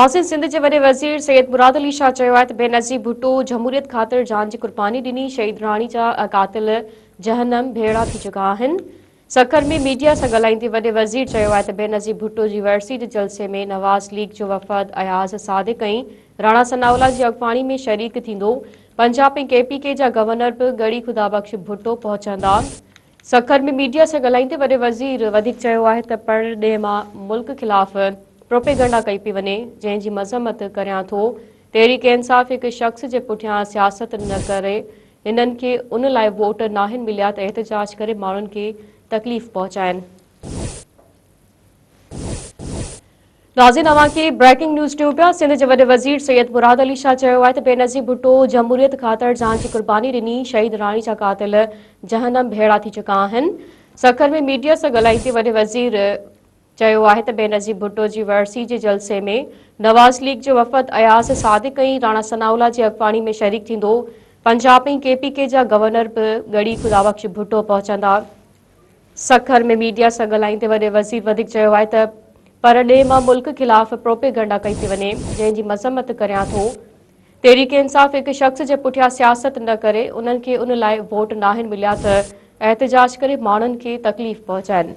ناظرين سنڌ جي وڏي وزير سيد مراد علي شاهه چيو آهي ته بينظير ڀٽو جمهوريت خاطر جان جي قرباني ڏني، شهيد راڻي جا قاتل جهنم ڀيڙا ٿي چڪا آهن. سکر ۾ ميڊيا سان ڳالهائيندي وڏي وزير چيو آهي ته بينظير ڀٽو جي ورسي جي جلسي ۾ نواز ليگ جو وفد اياز صادق ۽ راڻا ثناء الله جي اڳواڻي ۾ شريڪ ٿيندو، پنجاب ۽ ڪي پي ڪي جا گورنر به ڳڙهي خدا بخش ڀٽو پهچندا. سکر ۾ ميڊيا سان ڳالهائيندي وڏي وزير وڌيڪ چيو آهي ته پرڏيهه مان ملڪ خلاف پروپيگنڊا ڪئي پئي وڃي، جنهن جي مذمت ڪريان ٿو، تحريڪ انصاف هڪ شخص جي پٺيان سياست نه ڪري، هنن کي ان لاء ووٽ ناهن مليا ته احتجاج ڪري ماڻهن کي تڪليف پهچائين. ناظرين اوهان کي بريڪنگ نيوز ڏيون پيا، سنڌ جي وڏي وزير سيد مراد علي شاهه چيو آهي ته بينظير ڀٽو جمهوريت خاطر جان جي قرباني ڏني، شهيد راڻي جا قاتل جهنم ڀيڙا ٿي چڪا آهن. سکر ۾ ميڊيا سان ڳالهائيندي وڏي وزير چيو آهي ته بينظير ڀٽو جي ورسي جي جلسي ۾ نواز ليگ جو وفد اياز صادق ۽ راڻا ثناء الله جي اڳواڻي ۾ شريڪ ٿيندو، پنجاب ۽ ڪي پي ڪي جا گورنر به ڳڙهي خدا بخش ڀٽو پهچندا. سکر ۾ ميڊيا سان ڳالهائيندي وڏي وزير وڌيڪ چيو آهي ته پرڏيهه مان ملڪ خلاف پروپيگنڊا ڪئي پئي وڃي، جنهن جي مذمت ڪريان ٿو، تحريڪ انصاف هڪ شخص جي پٺيان سياست نه ڪري، انهن کي ان لاء ووٽ ناهن مليا ته احتجاج ڪري ماڻهن کي تڪليف پهچائين.